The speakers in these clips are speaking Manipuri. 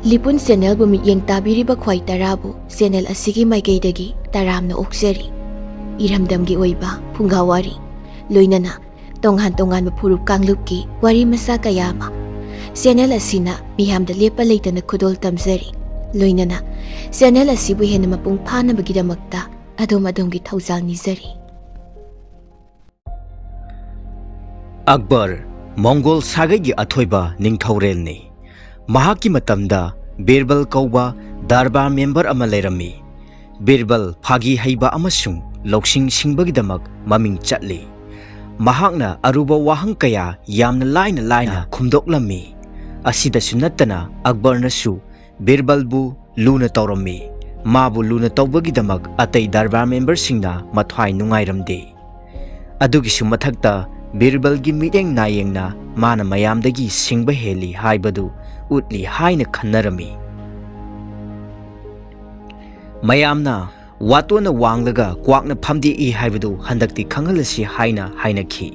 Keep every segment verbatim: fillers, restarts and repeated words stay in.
ꯂꯤꯄꯨꯟ ꯆꯦꯅꯦꯜꯕꯨ ꯃꯤꯠꯌꯦꯡ ꯇꯥꯕꯤꯔꯤꯕ ꯈ꯭ꯋꯥꯏ ꯇꯔꯥꯕꯨ ꯆꯦꯅꯦꯜ ꯑꯁꯤꯒꯤ ꯃꯥꯏꯀꯩꯗꯒꯤ ꯇꯔꯥꯝꯅ ꯑꯣꯛꯆꯔꯤ꯫ ꯏꯔꯝꯗꯝꯒꯤ ꯑꯣꯏꯕ ꯐꯨꯡꯒꯥ ꯋꯥꯔꯤ, ꯂꯣꯏꯅꯅ ꯇꯣꯉꯥꯟ ꯇꯣꯉꯥꯟꯕ ꯐꯨꯔꯨꯞ ꯀꯥꯡꯂꯨꯞꯀꯤ ꯋꯥꯔꯤ ꯃꯆꯥ ꯀꯌꯥ ꯑꯃ ꯆꯦꯅꯦꯜ ꯑꯁꯤꯅ ꯃꯤꯌꯥꯝꯗ ꯂꯦꯞꯄ ꯂꯩꯇꯅ ꯈꯨꯗꯣꯜ ꯇꯝꯖꯔꯤ꯫ ꯂꯣꯏꯅꯅ ꯆꯦꯅꯦꯜ ꯑꯁꯤꯕꯨ ꯍꯦꯟꯅ ꯃꯄꯨꯡ ꯐꯥꯅꯕꯒꯤꯗꯃꯛꯇ ꯑꯗꯣꯝ ꯑꯗꯣꯝꯒꯤ ꯊꯧꯖꯥꯜ ꯅꯤꯖꯔꯤ꯫ ꯑꯛꯕꯔ ꯃꯣꯡꯒꯣꯜ ꯁꯥꯒꯩꯒꯤ ꯑꯊꯣꯏꯕ ꯅꯤꯡꯊꯧꯔꯦꯜꯅꯤ꯫ ꯃꯍꯥꯛꯀꯤ ꯃꯇꯝꯗ ꯕꯤꯔꯕꯜ ꯀꯧꯕ ꯗꯔꯕꯥꯔ ꯃꯦꯝꯕꯔ ꯑꯃ ꯂꯩꯔꯝꯃꯤ꯫ ꯕꯤꯔꯕꯜ ꯐꯥꯒꯤ ꯍꯩꯕ ꯑꯃꯁꯨꯡ ꯂꯧꯁꯤꯡ ꯁꯤꯡꯕꯒꯤꯗꯃꯛ ꯃꯃꯤꯡ ꯆꯠꯂꯤ꯫ ꯃꯍꯥꯛꯅ ꯑꯔꯨꯕ ꯋꯥꯍꯪ ꯀꯌꯥ ꯌꯥꯝꯅ ꯂꯥꯏꯅ ꯂꯥꯏꯅ ꯈꯨꯝꯗꯣꯛꯂꯝꯃꯤ꯫ ꯑꯁꯤꯗꯁꯨ ꯅꯠꯇꯅ ꯑꯛꯕꯔꯅꯁꯨ ꯕꯤꯔꯕꯜꯕꯨ ꯂꯨꯅ ꯇꯧꯔꯝꯃꯤ꯫ ꯃꯥꯕꯨ ꯂꯨꯅ ꯇꯧꯕꯒꯤꯗꯃꯛ ꯑꯇꯩ ꯗꯔꯕꯥꯔ ꯃꯦꯝꯕꯔꯁꯤꯡꯅ ꯃꯊ꯭ꯋꯥꯏ ꯅꯨꯡꯉꯥꯏꯔꯝꯗꯦ꯫ ꯑꯗꯨꯒꯤꯁꯨ ꯃꯊꯛꯇ ꯕꯤꯔꯕꯜꯒꯤ ꯃꯤꯠꯌꯦꯡ ꯅꯥꯌꯦꯡꯅ ꯃꯥꯅ ꯃꯌꯥꯝꯗꯒꯤ ꯁꯤꯡꯕ ꯍꯦꯜꯂꯤ ꯍꯥꯏꯕꯗꯨ ꯎꯠꯂꯤ ꯍꯥꯏꯅ ꯈꯟꯅꯔꯝꯃꯤ꯫ ꯃꯌꯥꯝꯅ ꯋꯥꯇꯣꯟꯅ ꯋꯥꯡꯂꯒ ꯀ꯭ꯋꯥꯛꯅ ꯐꯝꯗꯦꯛꯏ ꯍꯥꯏꯕꯗꯨ ꯍꯟꯗꯛꯇꯤ ꯈꯪꯍꯜꯂꯁꯤ ꯍꯥꯏꯅ ꯍꯥꯏꯅꯈꯤ꯫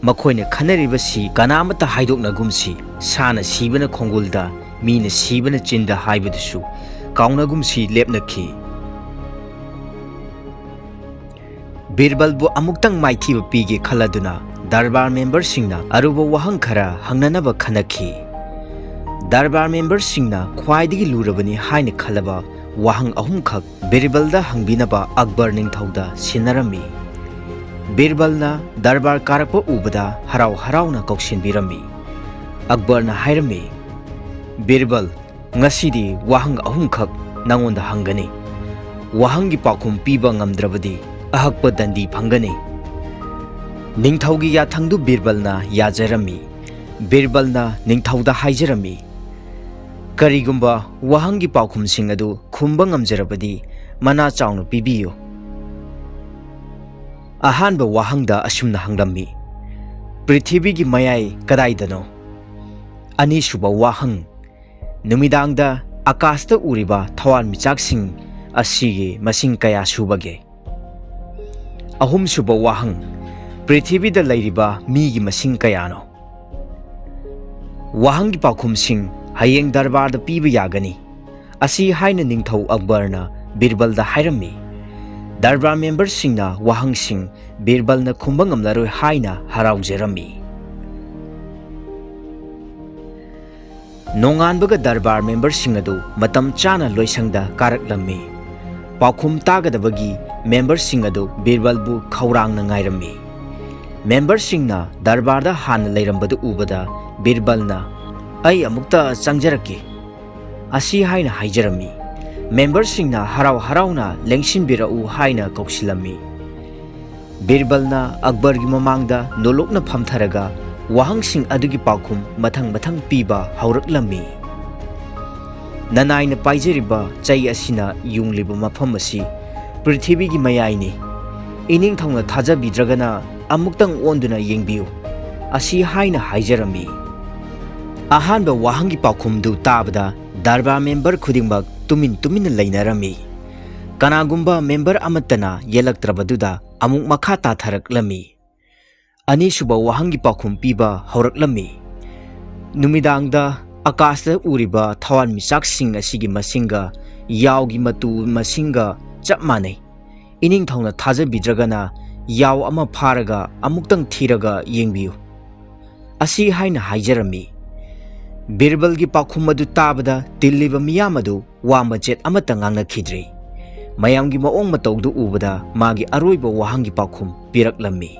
ꯃꯈꯣꯏꯅ ꯈꯟꯅꯔꯤꯕꯁꯤ ꯀꯅꯥꯃꯠꯇ ꯍꯥꯏꯗꯣꯛꯅꯒꯨꯝꯁꯤ, ꯁꯥꯅ ꯁꯤꯕꯅ ꯈꯣꯡꯒꯨꯜꯗ, ꯃꯤꯅ ꯁꯤꯕꯅ ꯆꯤꯟꯗ ꯍꯥꯏꯕꯗꯨꯁꯨ ꯀꯥꯎꯅꯒꯨꯝꯁꯤ ꯂꯦꯞꯅꯈꯤ꯫ ꯕꯤꯔꯕꯜꯕꯨ ꯑꯃꯨꯛꯇꯪ ꯃꯥꯏꯊꯤꯕ ꯄꯤꯒꯦ ꯈꯜꯂꯗꯨꯅ ꯗꯔꯕꯥꯔ ꯃꯦꯝꯕꯔꯁꯤꯡꯅ ꯑꯔꯨꯕ ꯋꯥꯍꯪ ꯈꯔ ꯍꯪꯅꯅꯕ ꯈꯟꯅꯈꯤ꯫ ꯗꯔꯕꯥꯔ ꯃꯦꯝꯕꯔꯁꯤꯡꯅ ꯈ꯭ꯋꯥꯏꯗꯒꯤ ꯂꯨꯔꯕꯅꯤ ꯍꯥꯏꯅ ꯈꯜꯂꯕ ꯋꯥꯍꯪ ꯑꯍꯨꯝꯈꯛ ꯕꯤꯔꯕꯜꯗ ꯍꯪꯕꯤꯅꯕ ꯑꯛꯕꯔ ꯅꯤꯡꯊꯧꯗ ꯁꯤꯟꯅꯔꯝꯃꯤ꯫ ꯕꯤꯔꯕꯜꯅ ꯗꯔꯕꯥꯔ ꯀꯥꯔꯛꯄ ꯎꯕꯗ ꯍꯔꯥꯎ ꯍꯔꯥꯎꯅ ꯀꯧꯁꯤꯟꯕꯤꯔꯝꯃꯤ꯫ ꯑꯛꯕꯔꯅ ꯍꯥꯏꯔꯝꯃꯤ, "ꯕꯤꯔꯕꯜ, ꯉꯁꯤꯗꯤ ꯋꯥꯍꯪ ꯑꯍꯨꯝꯈꯛ ꯅꯉꯣꯟꯗ ꯍꯪꯒꯅꯤ꯫ ꯋꯥꯍꯪꯒꯤ ꯄꯥꯎꯈꯨꯝ ꯄꯤꯕ ꯉꯝꯗ꯭ꯔꯕꯗꯤ ꯑꯍꯛꯄ ꯗꯟꯗꯤ ꯐꯪꯒꯅꯤ꯫" ꯅꯤꯡꯊꯧꯒꯤ ꯌꯥꯊꯪꯗꯨ ꯕꯤꯔꯕꯜꯅ ꯌꯥꯖꯔꯝꯃꯤ꯫ ꯕꯤꯔꯕꯜꯅ ꯅꯤꯡꯊꯧꯗ ꯍꯥꯏꯖꯔꯝꯃꯤ, "ꯀꯔꯤꯒꯨꯝꯕ ꯋꯥꯍꯪꯒꯤ ꯄꯥꯎꯈꯨꯝꯁꯤꯡ ꯑꯗꯨ ꯈꯨꯝꯕ ꯉꯝꯖꯔꯕꯗꯤ ꯃꯅꯥ ꯆꯥꯎꯅ ꯄꯤꯕꯤꯌꯨ꯫" ꯑꯍꯥꯟꯕ ꯋꯥꯍꯪꯗ ꯑꯁꯨꯝꯅ ꯍꯪꯂꯝꯃꯤ, "ꯄ꯭ꯔꯤꯊꯤꯕꯤꯒꯤ ꯃꯌꯥꯏ ꯀꯗꯥꯏꯗꯅꯣ?" ꯑꯅꯤꯁꯨꯕ ꯋꯥꯍꯪ, "ꯅꯨꯃꯤꯗꯥꯡꯗ ꯑꯀꯥꯁꯇ ꯎꯔꯤꯕ ꯊꯋꯥꯟꯃꯤꯆꯥꯛꯁꯤꯡ ꯑꯁꯤꯒꯤ ꯃꯁꯤꯡ ꯀꯌꯥ ꯁꯨꯕꯒꯦ?" ꯑꯍꯨꯝꯁꯨꯕ ꯋꯥꯍꯪ, "ꯄ꯭ꯔꯤꯊꯤꯕꯤꯗ ꯂꯩꯔꯤꯕ ꯃꯤꯒꯤ ꯃꯁꯤꯡ ꯀꯌꯥꯅꯣ?" ꯋꯥꯍꯪꯒꯤ ꯄꯥꯎꯈꯨꯝꯁꯤꯡ ꯍꯌꯦꯡ ꯗꯔꯕꯥꯔꯗ ꯄꯤꯕ ꯌꯥꯒꯅꯤ꯫ ꯑꯁꯤ ꯍꯥꯏꯅ ꯅꯤꯡꯊꯧ ꯑꯛꯕꯔꯅ ꯕꯤꯔꯕꯜꯗ ꯍꯥꯏꯔꯝꯃꯤ꯫ ꯗꯔꯕꯥꯔ ꯃꯦꯝꯕꯔꯁꯤꯡꯅ ꯋꯥꯍꯪꯁꯤꯡ ꯕꯤꯔꯕꯜꯅ ꯈꯨꯝꯕ ꯉꯝꯂꯔꯣꯏ ꯍꯥꯏꯅ ꯍꯔꯥꯎꯖꯔꯝꯃꯤ꯫ ꯅꯣꯡꯉꯥꯟꯕꯒ ꯗꯔꯕꯥꯔ ꯃꯦꯝꯕꯔꯁꯤꯡ ꯑꯗꯨ ꯃꯇꯝ ꯆꯥꯅ ꯂꯣꯏꯁꯪꯗ ꯀꯥꯔꯛꯂꯝꯃꯤ꯫ ꯄꯥꯎꯈꯨꯝ ꯇꯥꯒꯗꯕꯒꯤ ꯃꯦꯝꯕꯔꯁꯤꯡ ꯑꯗꯨ ꯕꯤꯔꯕꯜꯕꯨ ꯈꯧꯔꯥꯡꯅ ꯉꯥꯏꯔꯝꯃꯤ꯫ ꯃꯦꯝꯕꯔꯁꯤꯡꯅ ꯗꯔꯕꯥꯔꯗ ꯍꯥꯟꯅ ꯂꯩꯔꯝꯕꯗꯨ ꯎꯕꯗ ꯕꯤꯔꯕꯜꯅ, "ꯑꯩ ꯑꯃꯨꯛꯇ ꯆꯪꯖꯔꯛꯀꯦ" ꯑꯁꯤ ꯍꯥꯏꯅ ꯍꯥꯏꯖꯔꯝꯃꯤ꯫ ꯃꯦꯝꯕꯔꯁꯤꯡꯅ ꯍꯔꯥꯎ ꯍꯔꯥꯎꯅ "ꯂꯦꯡꯁꯤꯟꯕꯤꯔꯛꯎ" ꯍꯥꯏꯅ ꯀꯧꯁꯤꯜꯂꯝꯃꯤ꯫ ꯕꯤꯔꯕꯜꯅ ꯑꯛꯕꯔꯒꯤ ꯃꯃꯥꯡꯗ ꯅꯣꯂꯨꯛꯅ ꯐꯝꯊꯔꯒ ꯋꯥꯍꯪꯁꯤꯡ ꯑꯗꯨꯒꯤ ꯄꯥꯎꯈꯨꯝ ꯃꯊꯪ ꯃꯊꯪ ꯄꯤꯕ ꯍꯧꯔꯛꯂꯝꯃꯤ꯫ "ꯅꯅꯥꯏꯅ ꯄꯥꯏꯖꯔꯤꯕ ꯆꯩ ꯑꯁꯤꯅ ꯌꯨꯡꯂꯤꯕ ꯃꯐꯝ ꯑꯁꯤ ꯄ꯭ꯔꯤꯊꯤꯕꯤꯒꯤ ꯃꯌꯥꯏꯅꯤ꯫ ꯏꯅꯤꯡꯊꯧꯅ ꯊꯥꯖꯕꯤꯗ꯭ꯔꯒꯅ ꯑꯃꯨꯛꯇꯪ ꯑꯣꯟꯗꯨꯅ ꯌꯦꯡꯕꯤꯌꯨ" ꯑꯁꯤ ꯍꯥꯏꯅ ꯍꯥꯏꯖꯔꯝꯃꯤ꯫ ꯑꯍꯥꯟꯕ ꯋꯥꯍꯪꯒꯤ ꯄꯥꯎꯈꯨꯝꯗꯨ ꯇꯥꯕꯗ ꯗꯔꯕꯥꯔ ꯃꯦꯝꯕꯔ ꯈꯨꯗꯤꯡꯃꯛ ꯇꯨꯃꯤꯟ ꯇꯨꯃꯤꯟꯅ ꯂꯩꯅꯔꯝꯃꯤ꯫ ꯀꯅꯥꯒꯨꯝꯕ ꯃꯦꯝꯕꯔ ꯑꯃꯠꯇꯅ ꯌꯦꯜꯂꯛꯇ꯭ꯔꯕꯗꯨꯗ ꯑꯃꯨꯛ ꯃꯈꯥ ꯇꯥꯊꯔꯛꯂꯝꯃꯤ꯫ ꯑꯅꯤꯁꯨꯕ ꯋꯥꯍꯪꯒꯤ ꯄꯥꯎꯈꯨꯝ ꯄꯤꯕ ꯍꯧꯔꯛꯂꯝꯃꯤ꯫ ꯅꯨꯃꯤꯗꯥꯡꯗ ꯑꯀꯥꯁꯇ ꯎꯔꯤꯕ ꯊꯋꯥꯟꯃꯤꯆꯥꯛꯁꯤꯡ ꯑꯁꯤꯒꯤ ꯃꯁꯤꯡꯒ ꯌꯥꯎꯒꯤ ꯃꯇꯨ ꯃꯁꯤꯡꯒ ꯆꯞ ꯃꯥꯟꯅꯩ꯫ ꯏꯅꯤꯡꯊꯧꯅ ꯊꯥꯖꯕꯤꯗ꯭ꯔꯒꯅ ꯌꯥꯎ ꯑꯃ ꯐꯥꯔꯒ ꯑꯃꯨꯛꯇꯪ ꯊꯤꯔꯒ ꯌꯦꯡꯕꯤꯌꯨ" ꯑꯁꯤ ꯍꯥꯏꯅ ꯍꯥꯏꯖꯔꯝꯃꯤ꯫ ꯕꯤꯔꯕꯜꯒꯤ ꯄꯥꯎꯈꯨꯝ ꯑꯗꯨ ꯇꯥꯕꯗ ꯇꯤꯜꯂꯤꯕ ꯃꯤꯌꯥꯝ ꯑꯗꯨ ꯋꯥ ꯃꯆꯦꯠ ꯑꯃꯠꯇ ꯉꯥꯡꯅꯈꯤꯗ꯭ꯔꯤ꯫ ꯃꯌꯥꯝꯒꯤ ꯃꯑꯣꯡ ꯃꯇꯧꯗꯨ ꯎꯕꯗ ꯃꯥꯒꯤ ꯑꯔꯣꯏꯕ ꯋꯥꯍꯪꯒꯤ ꯄꯥꯎꯈꯨꯝ ꯄꯤꯔꯛꯂꯝꯃꯤ꯫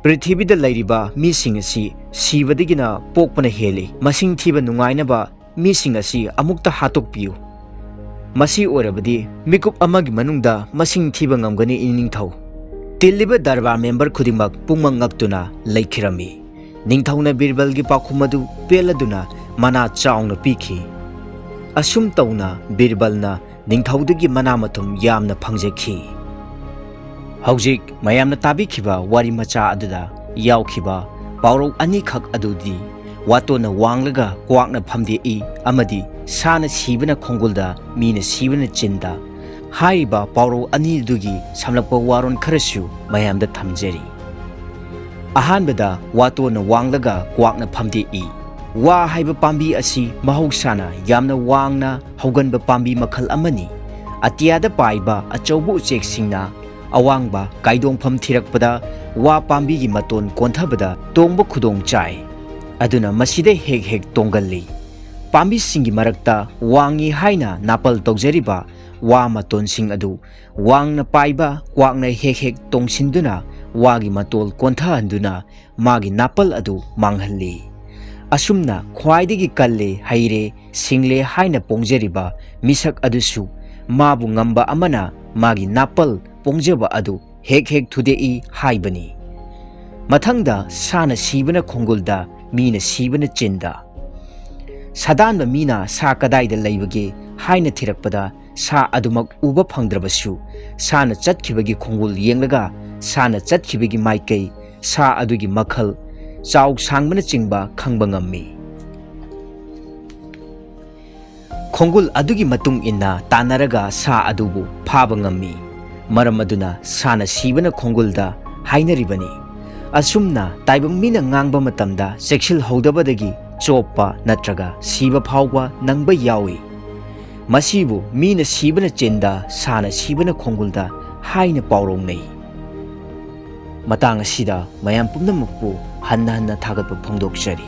"ꯄ꯭ꯔꯤꯊꯤꯕꯤꯗ ꯂꯩꯔꯤꯕ ꯃꯤꯁꯤꯡ ꯑꯁꯤ ꯁꯤꯕꯗꯒꯤꯅ ꯄꯣꯛꯄꯅ ꯍꯦꯜꯂꯤ꯫ ꯃꯁꯤꯡ ꯊꯤꯕ ꯅꯨꯡꯉꯥꯏꯅꯕ ꯃꯤꯁꯤꯡ ꯑꯁꯤ ꯑꯃꯨꯛꯇ ꯍꯥꯠꯇꯣꯛꯄꯤꯌꯨ꯫ ꯃꯁꯤ ꯑꯣꯏꯔꯕꯗꯤ ꯃꯤꯀꯨꯞ ꯑꯃꯒꯤ ꯃꯅꯨꯡꯗ ꯃꯁꯤꯡ ꯊꯤꯕ ꯉꯝꯒꯅꯤ, ꯏꯅꯤꯡꯊꯧ꯫" ꯇꯤꯜꯂꯤꯕ ꯗꯔꯕꯥꯔ ꯃꯦꯝꯕꯔ ꯈꯨꯗꯤꯡꯃꯛ ꯄꯨꯡꯉꯛ ꯉꯛꯇꯨꯅ ꯂꯩꯈꯤꯔꯝꯃꯤ꯫ ꯅꯤꯡꯊꯧꯅ ꯕꯤꯔꯕꯜꯒꯤ ꯄꯥꯎꯈꯨꯝ ꯑꯗꯨ ꯄꯦꯜꯂꯗꯨꯅ ꯃꯅꯥ ꯆꯥꯎꯅ ꯄꯤꯈꯤ꯫ ꯑꯁꯨꯝ ꯇꯧꯅ ꯕꯤꯔꯕꯜꯅ ꯅꯤꯡꯊꯧꯗꯒꯤ ꯃꯅꯥ ꯃꯊꯨꯝ ꯌꯥꯝꯅ ꯐꯪꯖꯈꯤ꯫ ꯍꯧꯖꯤꯛ ꯃꯌꯥꯝꯅ ꯇꯥꯕꯤꯈꯤꯕ ꯋꯥꯔꯤ ꯃꯆꯥ ꯑꯗꯨꯗ ꯌꯥꯎꯈꯤꯕ ꯄꯥꯎꯔꯧ ꯑꯅꯤꯈꯛ ꯑꯗꯨꯗꯤ ꯋꯥꯇꯣꯟꯅ ꯋꯥꯡꯂꯒ ꯀ꯭ꯋꯥꯛꯅ ꯐꯝꯗꯦꯛꯏ ꯑꯃꯗꯤ ꯁꯥꯅ ꯁꯤꯕꯅ ꯈꯣꯡꯒꯨꯜꯗ, ꯃꯤꯅ ꯁꯤꯕꯅ ꯆꯤꯟꯗ꯫ ꯍꯥꯏꯔꯤꯕ ꯄꯥꯎꯔꯧ ꯑꯅꯤꯗꯨꯒꯤ ꯁꯝꯂꯞꯄ ꯋꯥꯔꯣꯜ ꯈꯔꯁꯨ ꯃꯌꯥꯝꯗ ꯊꯝꯖꯔꯤ꯫ ꯑꯍꯥꯟꯕꯗ, ꯋꯥꯇꯣꯟꯅ ꯋꯥꯡꯂꯒ ꯀ꯭ꯋꯥꯛꯅ ꯐꯝꯗꯦꯛꯏ꯫ ꯋꯥ ꯍꯥꯏꯕ ꯄꯥꯝꯕꯤ ꯑꯁꯤ ꯃꯍꯧꯁꯥꯅ ꯌꯥꯝꯅ ꯋꯥꯡꯅ ꯍꯧꯒꯟꯕ ꯄꯥꯝꯕꯤ ꯃꯈꯜ ꯑꯃꯅꯤ꯫ ꯑꯇꯤꯌꯥꯗ ꯄꯥꯏꯕ ꯑꯆꯧꯕ ꯎꯆꯦꯛꯁꯤꯡꯅ ꯑꯋꯥꯡꯕ ꯀꯥꯏꯗꯣꯡꯐꯝ ꯊꯤꯔꯛꯄꯗ ꯋꯥ ꯄꯥꯝꯕꯤꯒꯤ ꯃꯇꯣꯟ ꯀꯣꯟꯊꯕꯗ ꯇꯣꯡꯕ ꯈꯨꯗꯣꯡ ꯆꯥꯏ꯫ ꯑꯗꯨꯅ ꯃꯁꯤꯗ ꯍꯦꯛ ꯍꯦꯛ ꯇꯣꯡꯒꯜꯂꯤ꯫ ꯄꯥꯝꯕꯤꯁꯤꯡꯒꯤ ꯃꯔꯛꯇ ꯋꯥꯡꯉꯤ ꯍꯥꯏꯅ ꯅꯥꯄꯜ ꯇꯧꯖꯔꯤꯕ ꯋꯥ ꯃꯇꯣꯟꯁꯤꯡ ꯑꯗꯨ ꯋꯥꯡꯅ ꯄꯥꯏꯕ ꯀ꯭ꯋꯥꯛꯅ ꯍꯦꯛ ꯍꯦꯛ ꯇꯣꯡꯁꯤꯟꯗꯨꯅ ꯋꯥꯒꯤ ꯃꯇꯣꯜ ꯀꯣꯟꯊꯍꯟꯗꯨꯅ ꯃꯥꯒꯤ ꯅꯥꯄꯜ ꯑꯗꯨ ꯃꯥꯡꯍꯜꯂꯤ꯫ ꯑꯁꯨꯝꯅ ꯈ꯭ꯋꯥꯏꯗꯒꯤ ꯀꯜꯂꯦ, ꯍꯩꯔꯦ, ꯁꯤꯡꯂꯦ ꯍꯥꯏꯅ ꯄꯣꯡꯖꯔꯤꯕ ꯃꯤꯁꯛ ꯑꯗꯨꯁꯨ ꯃꯥꯕꯨ ꯉꯝꯕ ꯑꯃꯅ ꯃꯥꯒꯤ ꯅꯥꯄꯜ ꯄꯣꯡꯖꯕ ꯑꯗꯨ ꯍꯦꯛ ꯍꯦꯛ ꯊꯨꯗꯦꯛꯏ ꯍꯥꯏꯕꯅꯤ꯫ ꯃꯊꯪꯗ ꯁꯥꯅ ꯁꯤꯕꯅ ꯈꯣꯡꯒꯨꯜꯗ, ꯃꯤꯅ ꯁꯤꯕꯅ ꯆꯤꯟꯗ꯫ ꯁꯥꯗꯥꯟꯕ ꯃꯤꯅ ꯁꯥ ꯀꯗꯥꯏꯗ ꯂꯩꯕꯒꯦ ꯍꯥꯏꯅ ꯊꯤꯔꯛꯄꯗ ꯁꯥ ꯑꯗꯨꯃꯛ ꯎꯕ ꯐꯪꯗ꯭ꯔꯕꯁꯨ ꯁꯥꯅ ꯆꯠꯈꯤꯕꯒꯤ ꯈꯣꯡꯒꯨꯜ ꯌꯦꯡꯂꯒ ꯁꯥꯅ ꯆꯠꯈꯤꯕꯒꯤ ꯃꯥꯏꯀꯩ, ꯁꯥ ꯑꯗꯨꯒꯤ ꯃꯈꯜ, ꯆꯥꯎ ꯁꯥꯡꯕꯅꯆꯤꯡꯕ ꯈꯪꯕ ꯉꯝꯃꯤ꯫ ꯈꯣꯡꯒꯨꯜ ꯑꯗꯨꯒꯤ ꯃꯇꯨꯡ ꯏꯟꯅ ꯇꯥꯟꯅꯔꯒ ꯁꯥ ꯑꯗꯨꯕꯨ ꯐꯥꯕ ꯉꯝꯃꯤ꯫ ꯃꯔꯝ ꯑꯗꯨꯅ ꯁꯥꯅ ꯁꯤꯕꯅ ꯈꯣꯡꯒꯨꯜꯗ ꯍꯥꯏꯅꯔꯤꯕꯅꯤ꯫ ꯑꯁꯨꯝꯅ ꯇꯥꯏꯕꯪ ꯃꯤꯅ ꯉꯥꯡꯕ ꯃꯇꯝꯗ ꯆꯦꯛꯁꯤꯜꯍꯧꯗꯕꯗꯒꯤ ꯆꯣꯞꯄ ꯅꯠꯇ꯭ꯔꯒ ꯁꯤꯕ ꯐꯥꯎꯕ ꯅꯪꯕ ꯌꯥꯎꯏ꯫ ꯃꯁꯤꯕꯨ ꯃꯤꯅ ꯁꯤꯕꯅ ꯆꯤꯟꯗ, ꯁꯥꯅ ꯁꯤꯕꯅ ꯈꯣꯡꯒꯨꯜꯗ ꯍꯥꯏꯅ ꯄꯥꯎꯔꯧꯅꯩ꯫ ꯃꯇꯥꯡ ꯑꯁꯤꯗ ꯃꯌꯥꯝ ꯄꯨꯝꯅꯃꯛꯄꯨ ꯍꯟꯅ ꯍꯟꯅ ꯊꯥꯒꯠꯄ ꯐꯣꯡꯗꯣꯛꯆꯔꯤ꯫